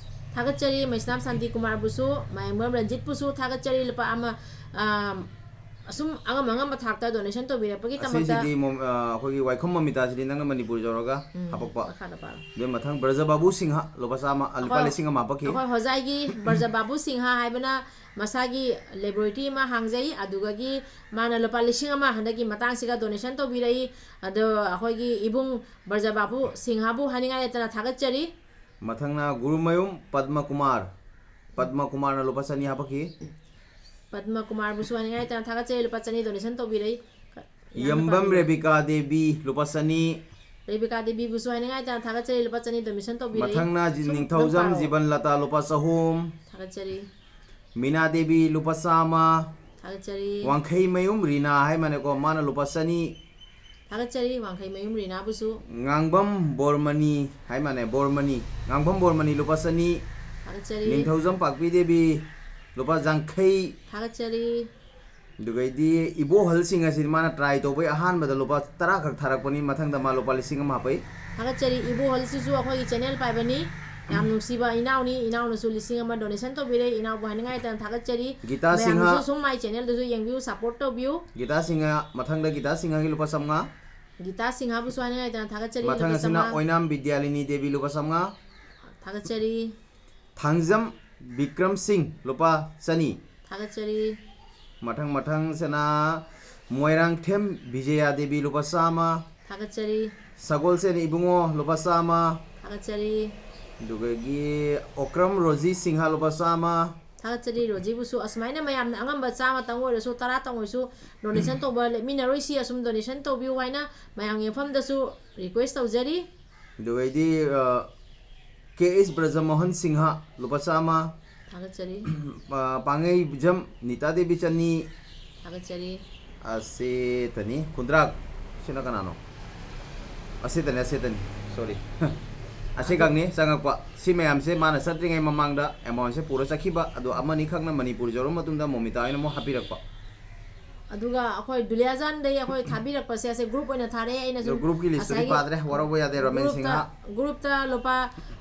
ꯊꯥꯒꯠꯆꯔꯤ, ꯃꯩꯁꯅꯥꯝ ꯁꯥꯟꯇꯤ ꯀꯨꯃꯥꯔꯕꯨꯁꯨ, ꯃꯥꯏꯔꯦꯝꯕꯝ ꯔꯟꯖꯤꯠꯄꯨꯁꯨ ꯊꯥꯒꯠꯆꯔꯤ꯫ ꯂꯨꯄꯥ ꯑꯃ, ꯑꯥ, ꯑꯁꯨꯝ ꯑꯉꯝ ꯑꯉꯝꯕ ꯊꯥꯛꯇ ꯗꯣꯅꯦꯁꯟ ꯇꯧꯕꯤꯔꯛꯄꯒꯤꯗꯃꯛꯇ꯫ ꯑꯁꯤꯁꯤꯗꯤ ꯃꯣꯝ-, ꯑ, ꯑꯩꯈꯣꯏꯒꯤ ꯋꯥꯏꯈꯣꯝ ꯃꯃꯤꯇꯥꯁꯤꯗꯤ ꯅꯪꯅ ꯃꯅꯤꯄꯨꯔ ꯌꯧꯔꯒ ꯎꯝ, ꯍꯥꯄꯛꯄ꯫ ꯃꯈꯥꯗ ꯄꯥꯔꯣ꯫ ꯑꯗꯨꯒꯤ ꯃꯊꯪ ꯕ꯭ꯔꯖꯕꯥꯕꯨ ꯁꯤꯡꯍ, ꯂꯨꯄꯥ ꯆꯥꯝꯃ, ꯑ, ꯂꯨꯄꯥ ꯑꯩꯈꯣꯏ, ꯂꯤꯁꯤꯡ ꯑꯃ ꯍꯥꯄꯛꯈꯤ꯫ ꯑꯩꯈꯣꯏ ꯍꯣꯖꯥꯏꯒꯤ ꯕ꯭ꯔꯖꯕꯥꯕꯨ ꯁꯤꯡꯍ ꯍꯥꯏꯕꯅ ꯃꯁꯥꯒꯤ ꯂꯦꯕꯣꯔꯦꯇꯔꯤ ꯑꯃ ꯍꯥꯡꯖꯩ꯫ ꯑꯗꯨꯗꯒꯤ ꯃꯥꯅ ꯂꯨꯄꯥ ꯂꯤꯁꯤꯡ ꯑꯃ ꯍꯟꯗꯛꯀꯤ ꯃꯇꯥꯡꯁꯤꯒ ꯗꯣꯅꯦꯁꯟ ꯇꯧꯕꯤꯔꯛꯏ꯫ ꯑꯗꯣ ꯑꯩꯈꯣꯏꯒꯤ ꯏꯕꯨꯡ ꯕ꯭ꯔꯖꯕꯥꯕꯨ ꯁꯤꯡꯍꯕꯨ ꯍꯥꯏꯅꯤꯡꯉꯥꯏ ꯂꯩꯇꯅ ꯊꯥꯒꯠꯆꯔꯤ꯫ ꯃꯊꯪꯅ ꯒꯨꯔꯨꯃꯌꯨꯝ ꯄꯗꯃ ꯀꯨꯃꯥꯔ, ꯄꯗꯃ ꯀꯨꯃꯥꯔꯅ ꯂꯨꯄꯥ ꯆꯅꯤ ꯍꯥꯄꯛꯈꯤ꯫ ꯄꯗꯃ ꯀꯨꯃꯥꯔꯕꯨꯁꯨ ꯍꯥꯏꯅꯤꯡꯉꯥꯏ ꯂꯩꯇꯅ ꯊꯥꯒꯠꯆꯔꯤ, ꯂꯨꯄꯥ ꯆꯅꯤ ꯗꯣꯅꯦꯁꯟ ꯇꯧꯕꯤꯔꯛꯏ꯫ ꯌꯥꯝꯕꯝ ꯔꯦꯕꯤꯀꯥ ꯗꯦꯕꯤ, ꯂꯨꯄꯥ ꯆꯅꯤ꯫ ꯔꯦꯕꯤꯀꯥ ꯗꯦꯕꯤꯕꯨꯁꯨ ꯍꯥꯏꯅꯤꯡꯉꯥꯏ ꯂꯩꯇꯅ ꯊꯥꯒꯠꯆꯔꯤ, ꯂꯨꯄꯥ ꯆꯅꯤ ꯗꯣꯅꯦꯁꯟ ꯇꯧꯕꯤꯔꯛꯏ꯫ ꯃꯊꯪꯅ ꯖꯤ-, ꯁꯨꯝ ꯅꯤꯡꯊꯧꯖꯝ ꯅꯪ ꯄꯥꯔꯣ꯫ ꯖꯤꯕꯟ ꯂꯇꯥ, ꯂꯨꯄꯥ ꯆꯍꯨꯝ꯫ ꯊꯥꯒꯠꯆꯔꯤ꯫ ꯃꯤꯅꯥ ꯗꯦꯕꯤ, ꯂꯨꯄꯥ ꯆꯥꯝꯃ꯫ ꯊꯥꯒꯠꯆꯔꯤ꯫ ꯋꯥꯡꯈꯩꯃꯌꯨꯝ ꯔꯤꯅꯥ ꯍꯥꯏ ꯃꯥꯅꯦꯀꯣ, ꯃꯥꯅ ꯂꯨꯄꯥ ꯆꯅꯤ꯫ ꯊꯥꯒꯠꯆꯔꯤ ꯋꯥꯡꯈꯩꯃꯌꯨꯝ ꯔꯤꯅꯥꯕꯨꯁꯨ꯫ ꯉꯥꯡꯕꯝ ꯕꯣꯔꯃꯅꯤ ꯍꯥꯏ ꯃꯥꯅꯦ, ꯕꯣꯔꯃꯅꯤ, ꯉꯥꯡꯕꯝ ꯕꯣꯔꯃꯅꯤ ꯂꯨꯄꯥ ꯆꯅꯤ꯫ ꯊꯥꯒꯠꯆꯔꯤ꯫ ꯅꯤꯡꯊꯧꯖꯝ ꯄꯥꯛꯄꯤ ꯗꯦꯕꯤ ꯂꯨꯄꯥ ꯌꯥꯡꯈꯩ꯫ ꯊꯥꯒꯠꯆꯔꯤ꯫ ꯑꯗꯨꯒꯩꯗꯤ ꯏꯕꯣꯍꯜꯁꯤꯡ ꯑꯁꯤꯗꯤ ꯃꯥꯅ try ꯇꯧꯕꯩ ꯑꯍꯥꯟꯕꯗ ꯂꯨꯄꯥ ꯇꯔꯥ ꯈꯛ ꯊꯥꯔꯛꯄꯅꯤ, ꯃꯊꯪꯗ ꯃꯥ ꯂꯨꯄꯥ ꯂꯤꯁꯤꯡ ꯑꯃ ꯍꯥꯞꯄꯛꯏ꯫ ꯊꯥꯒꯠꯆꯔꯤ꯫ ꯏꯕꯣꯍꯜꯁꯤꯁꯨ ꯑꯩꯈꯣꯏꯒꯤ channel ꯄꯥꯏꯕꯅꯤ, ꯌꯥꯝ ꯅꯨꯡꯁꯤꯕ ꯏꯅꯥꯎꯅꯤ, ꯏꯅꯥꯎꯅꯁꯨ ꯂꯤꯁꯤꯡ ꯑꯃ donation ꯇꯧꯕꯤꯔꯦ, ꯏꯅꯥꯎꯕꯨ ꯍꯥꯏꯅꯤꯡꯉꯥꯏ ꯂꯩꯇꯅ ꯊꯥꯒꯠꯆꯔꯤ꯫ ꯒꯤꯇꯥ ꯁꯤꯡꯍ꯫ ꯃꯌꯥꯝꯅꯁꯨ ꯁꯨꯝ my channelꯗꯨꯁꯨ ꯌꯦꯡꯕꯤꯌꯨ, support ꯇꯧꯕꯤꯌꯨ꯫ ꯒꯤꯇꯥ ꯁꯤꯡꯍ, ꯃꯊꯪꯗ ꯒꯤꯇꯥ ꯁꯤꯡꯍꯒꯤ ꯂꯨꯄꯥ ꯆꯥꯝꯃꯉꯥ꯫ ꯒꯤꯇꯥ ꯁꯤꯡꯍꯕꯨꯁꯨ ꯍꯥꯏꯅꯤꯡꯉꯥꯏ ꯂꯩꯇꯅ ꯊꯥꯒꯠꯆꯔꯤ꯫ ꯃꯊꯪ ꯂꯨꯄꯥ ꯑꯁꯤꯅ ꯆꯥꯝꯃꯉꯥ꯫ ꯑꯣꯏꯅꯥꯝ ꯕꯤꯗ꯭ꯌꯥꯂꯤꯅꯤ ꯗꯦꯕꯤ ꯂꯨꯄꯥ ꯆꯥꯝꯃꯉꯥ꯫ ꯊꯥꯒꯠꯆꯔꯤ꯫ ꯊꯥꯡꯖꯝ ꯕꯤꯀ꯭ꯔꯝ ꯁꯤꯡ ꯂꯨꯄꯥ ꯆꯅꯤ꯫ ꯊꯥꯒꯠꯆꯔꯤ꯫ ꯃꯊꯪ ꯃꯊꯪꯁꯤꯅ ꯃꯣꯏꯔꯥꯡꯊꯦꯝ ꯕꯤꯖꯌꯥ ꯗꯦꯕꯤ ꯂꯨꯄꯥ ꯆꯥꯝꯃ꯫ ꯊꯥꯒꯠꯆꯔꯤ꯫ ꯁꯒꯣꯜꯁꯦꯟ ꯏꯕꯨꯡꯉꯣ ꯂꯨꯄꯥ ꯆꯥꯝꯃ꯫ ꯊꯥꯒꯠꯆꯔꯤ꯫ ꯑꯗꯨꯗꯒꯤ ꯑꯣꯀ꯭ꯔꯝ ꯔꯣꯖꯤ ꯁꯤꯡꯍ ꯂꯨꯄꯥ ꯆꯥꯝꯃ꯫ ꯊꯥꯒꯠꯆꯔꯤ ꯔꯣꯖꯤꯕꯨꯁꯨ꯫ ꯑꯁꯨꯃꯥꯏꯅ ꯃꯌꯥꯝꯅ ꯑꯉꯝꯕ ꯆꯥꯝꯃꯇꯪ ꯑꯣꯏꯔꯁꯨ ꯇꯔꯥꯇꯪ ꯑꯣꯏꯔꯁꯨ donation ꯇꯧꯕ ꯂꯦꯞꯃꯤꯟꯅꯔꯣꯏꯁꯤ, ꯑꯁꯨꯝ donation ꯇꯧꯕꯤꯌꯨ ꯍꯥꯏꯅ ꯃꯌꯥꯝꯒꯤ ꯃꯐꯝꯗꯁꯨ request ꯇꯧꯖꯔꯤ꯫ ꯑꯗꯨꯗꯩꯗꯤ ꯀꯦ ꯑꯦꯁ ꯕ꯭ꯔꯖꯃꯣꯍꯟ ꯁꯤꯡꯍ ꯂꯨꯄꯥ ꯆꯥꯝꯃ꯫ ꯊꯥꯒꯠꯆꯔꯤ꯫ ꯄꯥ- ꯄꯥꯡꯉꯩꯖꯝ ꯅꯤꯇꯥ ꯗꯦꯕꯤ ꯆꯅꯤ꯫ ꯊꯥꯒꯠꯆꯔꯤ꯫ ꯑꯁꯤꯇꯅꯤ ꯀꯨꯟꯗ꯭ꯔꯥꯛ꯫ ꯁꯤꯅ ꯀꯅꯥꯅꯣ? ꯑꯁꯤꯇꯅꯤ, ꯑꯁꯤꯇꯅꯤ꯫ Sorry꯫ ꯑꯁꯤꯈꯛꯅꯤ ꯆꯪꯉꯛꯄ꯫ ꯁꯤ ꯃꯌꯥꯝꯁꯦ ꯃꯥꯅ ꯆꯠꯇ꯭ꯔꯤꯉꯩ ꯃꯃꯥꯡꯗ amountꯁꯦ ꯄꯨꯔ ꯆꯠꯈꯤꯕ꯫ ꯑꯗꯣ ꯑꯃꯅꯤꯈꯛꯅ ꯃꯅꯤꯄꯨꯔ ꯌꯧꯔꯕ ꯃꯇꯨꯡꯗ ꯃꯣꯃꯤꯇꯥ ꯍꯣꯏꯅ ꯑꯃꯨꯛ ꯍꯥꯞꯄꯤꯔꯛꯄ꯫ ꯑꯗꯨꯒ ꯑꯩꯈꯣꯏ ꯗꯨꯂꯤꯌꯥꯖꯥꯟꯗꯩ ꯑꯩꯈꯣꯏ ꯊꯥꯕꯤꯔꯛꯄꯁꯦ, ꯑꯁꯦ group ꯑꯣꯏꯅ ꯊꯥꯔꯛꯑꯦ꯫ ꯑꯩꯅ ꯑꯗꯣ ꯁꯨꯝ groupꯀꯤ listꯇꯗꯤ ꯉꯁꯥꯏꯒꯤ ꯄꯥꯗ꯭ꯔꯦ, ꯋꯥꯔꯧꯕ ꯌꯥꯗꯦ, ꯔꯣꯃꯦꯟ groupꯇ ꯁꯤꯡꯍ꯫ groupꯇ ꯂꯨꯄꯥ,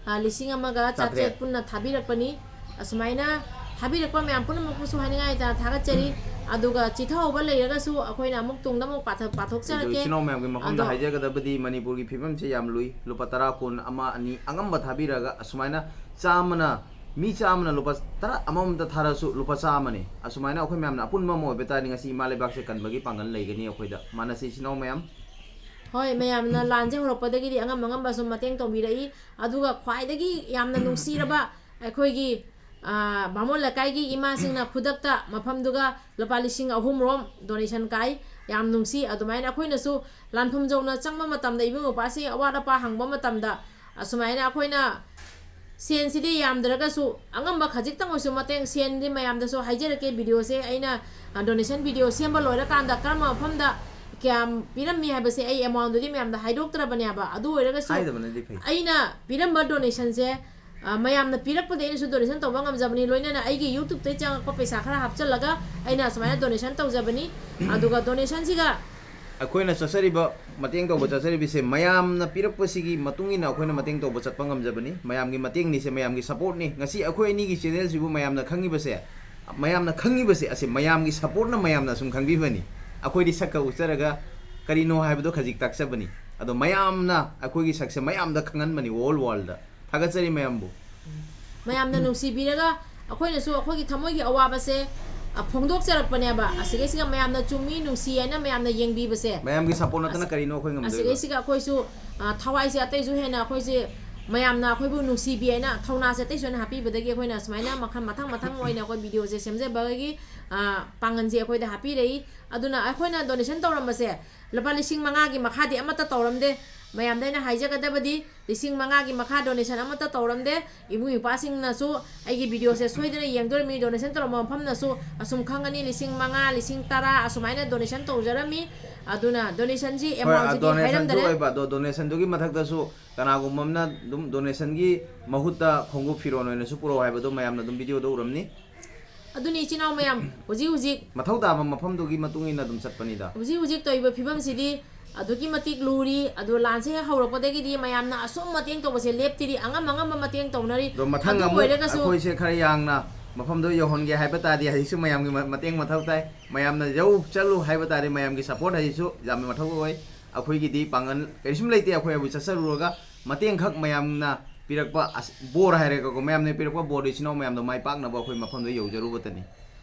ꯑ, ꯂꯤꯁꯤꯡ ꯑꯃꯒ ꯆꯥꯇ꯭ꯔꯦꯠ ꯆꯥꯇ꯭ꯔꯦꯠ꯫ ꯄꯨꯟꯅ ꯊꯥꯕꯤꯔꯛꯄꯅꯤ꯫ ꯑꯁꯨꯃꯥꯏꯅ ꯊꯥꯕꯤꯔꯛꯄ ꯃꯌꯥꯝ ꯄꯨꯝꯅꯃꯛꯄꯨꯁꯨ ꯍꯥꯏꯅꯤꯡꯉꯥꯏ ꯂꯩꯇꯅ ꯊꯥꯒꯠꯆꯔꯤ꯫ ꯑꯗꯨꯒ ꯆꯤꯊꯍꯧꯕ ꯂꯩꯔꯒꯁꯨ ꯑꯩꯈꯣꯏꯅ ꯑꯃꯨꯛ ꯇꯨꯡꯗ ꯑꯃꯨꯛ ꯄꯥꯊ-, ꯑꯗꯣ ꯄꯥꯊꯣꯛꯆꯔꯛꯀꯦ꯫ ꯏꯆꯤꯟ ꯏꯅꯥꯎ ꯃꯌꯥꯝꯒꯤ ꯃꯐꯝꯗ ꯑꯗꯣ ꯍꯥꯏꯖꯒꯗꯕꯗꯤ ꯃꯅꯤꯄꯨꯔꯒꯤ ꯐꯤꯕꯝꯁꯦ ꯌꯥꯝ ꯂꯨꯏ꯫ ꯂꯨꯄꯥ ꯇꯔꯥ, ꯀꯨꯟ, ꯑꯃ, ꯑꯅꯤ ꯑꯉꯝꯕ ꯊꯥꯕꯤꯔꯒ ꯑꯁꯨꯃꯥꯏꯅ ꯆꯥꯝꯃꯅ, ꯃꯤ ꯆꯥꯝꯃꯅ ꯂꯨꯄꯥ ꯇꯔꯥ ꯑꯃꯃꯝꯇ ꯊꯥꯔꯁꯨ ꯂꯨꯄꯥ ꯆꯥꯝꯃꯅꯤ꯫ ꯑꯁꯨꯃꯥꯏꯅ ꯑꯩꯈꯣꯏ ꯃꯌꯥꯝꯅ ꯑꯄꯨꯟꯕ ꯑꯃ ꯑꯣꯏꯕ ꯇꯥꯔꯗꯤ ꯉꯁꯤ ꯏꯃꯥ ꯂꯩꯕꯥꯛꯁꯦ ꯀꯟꯕꯒꯤ ꯄꯥꯡꯒꯜ ꯂꯩꯒꯅꯤ ꯑꯩꯈꯣꯏꯗ꯫ ꯃꯥꯟꯅꯁꯤ ꯏꯆꯤꯟ ꯏꯅꯥꯎ ꯃꯌꯥꯝ꯫ ꯍꯣꯏ, ꯃꯌꯥꯝꯅ ꯂꯥꯟꯁꯦ ꯍꯧꯔꯛꯄꯗꯒꯤꯗꯤ ꯑꯉꯝ ꯑꯉꯝꯕ ꯁꯨꯝ ꯃꯇꯦꯡ ꯇꯧꯕꯤꯔꯛꯏ꯫ ꯑꯗꯨꯒ ꯈ꯭ꯋꯥꯏꯗꯒꯤ ꯌꯥꯝꯅ ꯅꯨꯡꯁꯤꯔꯕ ꯑꯩꯈꯣꯏꯒꯤ, ꯑ, ꯕꯥꯃꯣꯟ ꯂꯩꯀꯥꯏꯒꯤ ꯏꯃꯥꯁꯤꯡꯅ ꯈꯨꯗꯛꯇ ꯃꯐꯝꯗꯨꯒ ꯂꯨꯄꯥ ꯂꯤꯁꯤꯡ ꯑꯍꯨꯝ ꯔꯣꯝ donation ꯀꯥꯏ꯫ ꯌꯥꯝ ꯅꯨꯡꯁꯤ꯫ ꯑꯗꯨꯃꯥꯏꯅ ꯑꯩꯈꯣꯏꯅꯁꯨ ꯂꯥꯟꯐꯝ ꯌꯧꯅ ꯆꯪꯕ ꯃꯇꯝꯗ, ꯏꯕꯨꯡ ꯏꯄ꯭ꯋꯥꯁꯤꯡ ꯑꯋꯥꯠ ꯑꯄꯥ ꯍꯪꯕ ꯃꯇꯝꯗ, ꯑꯁꯨꯃꯥꯏꯅ ꯑꯩꯈꯣꯏꯅ ꯁꯦꯟꯁꯤꯗꯤ ꯌꯥꯝꯗ꯭ꯔꯒꯁꯨ ꯑꯉꯝꯕ ꯈꯖꯤꯛꯇꯪ ꯑꯣꯏꯁꯨ ꯃꯇꯦꯡ, ꯁꯦꯟꯗꯤ ꯃꯌꯥꯝꯗꯁꯨ ꯍꯥꯏꯖꯔꯛꯀꯦ, ꯚꯤꯗꯤꯑꯣꯁꯦ ꯑꯩꯅ, ꯑ, donation video ꯁꯦꯝꯕ ꯂꯣꯏꯔꯀꯥꯟꯗ ꯀꯔꯝꯕ ꯃꯐꯝꯗ ꯀꯌꯥꯝ ꯄꯤꯔꯝꯃꯤ ꯍꯥꯏꯕꯁꯦ ꯑꯩ amount ꯗꯨꯗꯤ ꯃꯌꯥꯝꯗ ꯍꯥꯏꯗꯣꯛꯇ꯭ꯔꯕꯅꯦꯕ꯫ ꯑꯗꯨ ꯑꯣꯏꯔꯒꯁꯨ ꯍꯥꯏꯗꯕꯅꯗꯤ ꯐꯩ꯫ ꯑꯩꯅ ꯄꯤꯔꯝꯕ donation ꯁꯦ, ꯑ, ꯃꯌꯥꯝꯅ ꯄꯤꯔꯛꯄꯗꯤ ꯑꯩꯅꯁꯨ donation ꯇꯧꯕ ꯉꯝꯖꯕꯅꯤ, ꯂꯣꯏꯅꯅ ꯑꯩꯒꯤ YouTube ꯇꯩ ꯆꯪꯉꯛꯄ ꯄꯩꯁꯥ ꯈꯔ ꯍꯥꯞꯆꯤꯜꯂꯒ ꯑꯩꯅ ꯁꯨꯃꯥꯏꯅ donation ꯇꯧꯖꯕꯅꯤ꯫ ꯑꯗꯨꯒ donation ꯁꯤꯒ ꯑꯩꯈꯣꯏꯅ ꯆꯠꯆꯔꯤꯕ, ꯃꯇꯦꯡ ꯇꯧꯕ ꯆꯠꯆꯔꯤꯕꯁꯦ ꯃꯌꯥꯝꯅ ꯄꯤꯔꯛꯄꯁꯤꯒꯤ ꯃꯇꯨꯡ ꯏꯟꯅ ꯑꯩꯈꯣꯏꯅ ꯃꯇꯦꯡ ꯇꯧꯕ ꯆꯠꯄ ꯉꯝꯖꯕꯅꯤ꯫ ꯃꯌꯥꯝꯒꯤ ꯃꯇꯦꯡꯅꯤꯁꯦ, ꯃꯌꯥꯝꯒꯤ support ꯅꯤ꯫ ꯉꯁꯤ ꯑꯩꯈꯣꯏ ꯑꯅꯤꯒꯤ channel ꯁꯤꯕꯨ ꯃꯌꯥꯝꯅ ꯈꯪꯉꯤꯕꯁꯦ, ꯃꯌꯥꯝꯅ ꯈꯪꯉꯤꯕꯁꯦ ꯑꯁꯦ ꯃꯌꯥꯝꯒꯤ support ꯅ ꯃꯌꯥꯝꯅ ꯑꯁꯨꯝ ꯈꯪꯕꯤꯕꯅꯤ꯫ ꯑꯩꯈꯣꯏꯗꯤ ꯁꯛꯀ ꯎꯠꯆꯔꯒ ꯀꯔꯤꯅꯣ ꯍꯥꯏꯕꯗꯣ ꯈꯖꯤꯛ ꯇꯥꯛꯆꯕꯅꯤ꯫ ꯑꯗꯣ ꯃꯌꯥꯝꯅ ꯑꯩꯈꯣꯏꯒꯤ ꯁꯛꯁꯦ ꯃꯌꯥꯝꯗ ꯈꯪꯍꯟꯕꯅꯤ, whole world ꯗ꯫ ꯊꯥꯒꯠꯆꯔꯤ ꯃꯌꯥꯝꯕꯨ꯫ ꯃꯌꯥꯝꯅ ꯅꯨꯡꯁꯤꯕꯤꯔꯒ ꯑꯩꯈꯣꯏꯅꯁꯨ ꯑꯩꯈꯣꯏꯒꯤ ꯊꯃꯣꯏꯒꯤ ꯑꯋꯥꯕꯁꯦ, ꯑ, ꯐꯣꯡꯗꯣꯛꯆꯔꯛꯄꯅꯦꯕ꯫ ꯑꯁꯤꯒꯩꯁꯤꯒ ꯃꯌꯥꯝꯅ ꯆꯨꯝꯃꯤ, ꯅꯨꯡꯁꯤ ꯍꯥꯏꯅ ꯃꯌꯥꯝꯅ ꯌꯦꯡꯕꯤꯕꯁꯦ, ꯃꯌꯥꯝꯒꯤ support ꯅꯠꯇꯅ ꯑꯁ-, ꯀꯔꯤꯅꯣ ꯑꯩꯈꯣꯏ ꯉꯝꯗꯣꯏꯕ? ꯑꯁꯤꯒꯩꯁꯤꯒ ꯑꯩꯈꯣꯏꯁꯨ, ꯑ, ꯊꯋꯥꯏꯁꯦ ꯑꯇꯩꯁꯨ ꯍꯦꯟꯅ ꯑꯩꯈꯣꯏꯁꯦ ꯃꯌꯥꯝꯅ ꯑꯩꯈꯣꯏꯕꯨ ꯅꯨꯡꯁꯤꯕꯤ ꯍꯥꯏꯅ ꯊꯧꯅꯥꯁꯦ ꯑꯇꯩꯁꯨ ꯍꯦꯟꯅ ꯍꯥꯞꯄꯤꯕꯗꯒꯤ ꯑꯩꯈꯣꯏꯅ ꯁꯨꯃꯥꯏꯅ ꯃꯈꯜ ꯃꯊꯪ ꯃꯊꯪ ꯑꯣꯏꯅ ꯑꯩꯈꯣꯏ video ꯁꯦ ꯁꯦꯝꯖꯕꯒꯤ, ꯑ, ꯄꯥꯡꯒꯜꯁꯦ ꯑꯩꯈꯣꯏꯗ ꯍꯥꯞꯄꯤꯔꯛꯏ꯫ ꯑꯗꯨꯅ ꯑꯩꯈꯣꯏꯅ donation ꯇꯧꯔꯝꯕꯁꯦ ꯂꯨꯄꯥ ꯂꯤꯁꯤꯡ ꯃꯉꯥꯒꯤ ꯃꯈꯥꯗꯤ ꯑꯃꯠꯇ ꯇꯧꯔꯝꯗꯦ꯫ ꯃꯌꯥꯝꯗ ꯑꯩꯅ ꯍꯥꯏꯖꯒꯗꯕꯗꯤ ꯂꯤꯁꯤꯡ ꯃꯉꯥꯒꯤ ꯃꯈꯥ donation ꯑꯃꯠꯇ ꯇꯧꯔꯝꯗꯦ꯫ ꯏꯕꯨꯡ ꯏꯄ꯭ꯋꯥꯁꯤꯡꯅꯁꯨ ꯑꯩꯒꯤ video ꯁꯦ ꯁꯣꯏꯗꯅ ꯌꯦꯡꯗꯣꯔꯤꯕꯅꯤ꯫ Donation ꯇꯧꯔꯝꯕ ꯃꯐꯝꯅꯁꯨ ꯑꯁꯨꯝ ꯈꯪꯒꯅꯤ, ꯂꯤꯁꯤꯡ ꯃꯉꯥ, ꯂꯤꯁꯤꯡ ꯇꯔꯥ ꯑꯁꯨꯃꯥꯏꯅ donation ꯇꯧꯖꯔꯝꯃꯤ꯫ ꯑꯗꯨꯅ donation ꯁꯤ ꯍꯣꯏ, amount ꯑ, ꯁꯤꯗꯤ donation ꯁꯨ ꯍꯥꯏꯔꯝꯗꯔꯦ꯫ ꯑꯣꯏꯕ, ꯑꯗꯣ donation ꯗꯨꯒꯤ ꯃꯊꯛꯇꯁꯨ ꯀꯅꯥꯒꯨꯝꯕ ꯑꯃꯅ ꯑꯗꯨꯝ donation ꯒꯤ ꯃꯍꯨꯠꯇ ꯈꯣꯡꯎꯞ ꯐꯤꯔꯣꯟ ꯑꯣꯏꯅꯁꯨ ꯄꯨꯔꯛꯑꯣ ꯍꯥꯏꯕꯗꯣ ꯃꯌꯥꯝꯅ ꯑꯗꯨꯝ video ꯗ ꯎꯔꯝꯅꯤ꯫ ꯑꯗꯨꯅꯤ ꯏꯆꯤꯟ ꯏꯅꯥꯎ ꯃꯌꯥꯝ, ꯍꯧꯖꯤꯛ ꯍꯧꯖꯤꯛ ꯃꯊꯧ ꯇꯥꯕ ꯃꯐꯝꯗꯨꯒꯤ ꯃꯇꯨꯡ ꯏꯟꯅ ꯑꯗꯨꯝ ꯆꯠꯄꯅꯤꯗ꯫ ꯍꯧꯖꯤꯛ ꯍꯧꯖꯤꯛ ꯇꯧꯔꯤꯕ ꯐꯤꯕꯝꯁꯤꯗꯤ ꯑꯗꯨꯛꯀꯤ ꯃꯇꯤꯛ ꯂꯨꯔꯤ꯫ ꯑꯗꯨ ꯂꯥꯟꯁꯦ ꯍꯦꯛ ꯍꯧꯔꯛꯄꯗꯒꯤꯗꯤ ꯃꯌꯥꯝꯅ ꯑꯁꯨꯝ ꯃꯇꯦꯡ ꯇꯧꯕꯁꯦ ꯂꯦꯞꯇ꯭ꯔꯤ, ꯑꯉꯝ ꯑꯉꯝꯕ ꯃꯇꯦꯡ ꯇꯧꯅꯔꯤ꯫ ꯑꯗꯣ ꯃꯊꯪ ꯑꯗꯨ ꯑꯃꯨꯛ ꯑꯣꯏꯔꯒꯁꯨ ꯑꯩꯈꯣꯏꯁꯦ ꯈꯔ ꯌꯥꯡꯅ ꯃꯐꯝꯗꯣ ꯌꯧꯍꯟꯒꯦ ꯍꯥꯏꯕ ꯇꯥꯔꯗꯤ ꯍꯧꯖꯤꯛꯁꯨ ꯃꯌꯥꯝꯒꯤ ꯃ-, ꯃꯇꯦꯡ ꯃꯊꯧ ꯇꯥꯏ꯫ ꯃꯌꯥꯝꯅ ꯌꯧ ꯆꯠꯂꯨ ꯍꯥꯏꯕ ꯇꯥꯔꯗꯤ ꯃꯌꯥꯝꯒꯤ support ꯍꯥꯏꯁꯤꯁꯨ ꯌꯥꯝꯅ ꯃꯊꯧ ꯑꯣꯏ꯫ ꯑꯩꯈꯣꯏꯒꯤꯗꯤ ꯄꯥꯡꯒꯜ ꯀꯔꯤꯁꯨꯝ ꯂꯩꯇꯦ, ꯑꯩꯈꯣꯏ ꯍꯧꯖꯤꯛ ꯆꯠꯆꯔꯨꯔꯒ ꯃꯇꯦꯡꯈꯛ ꯃꯌꯥꯝꯅ ꯄꯤꯔꯛꯄ ꯑꯁ-, ꯕꯣꯔ ꯍꯥꯏꯔꯦꯀꯣ, ꯃꯌꯥꯝꯅ ꯄꯤꯔꯛꯄ ꯕꯣꯔꯗꯣ ꯏꯆꯤꯟ ꯏꯅꯥꯎ ꯃꯌꯥꯝꯗꯣ ꯃꯥꯏ ꯄꯥꯛꯅꯕ ꯑꯩꯈꯣꯏ ꯃꯐꯝꯗ ꯌꯧꯖꯔꯨꯕꯇꯅꯤ꯫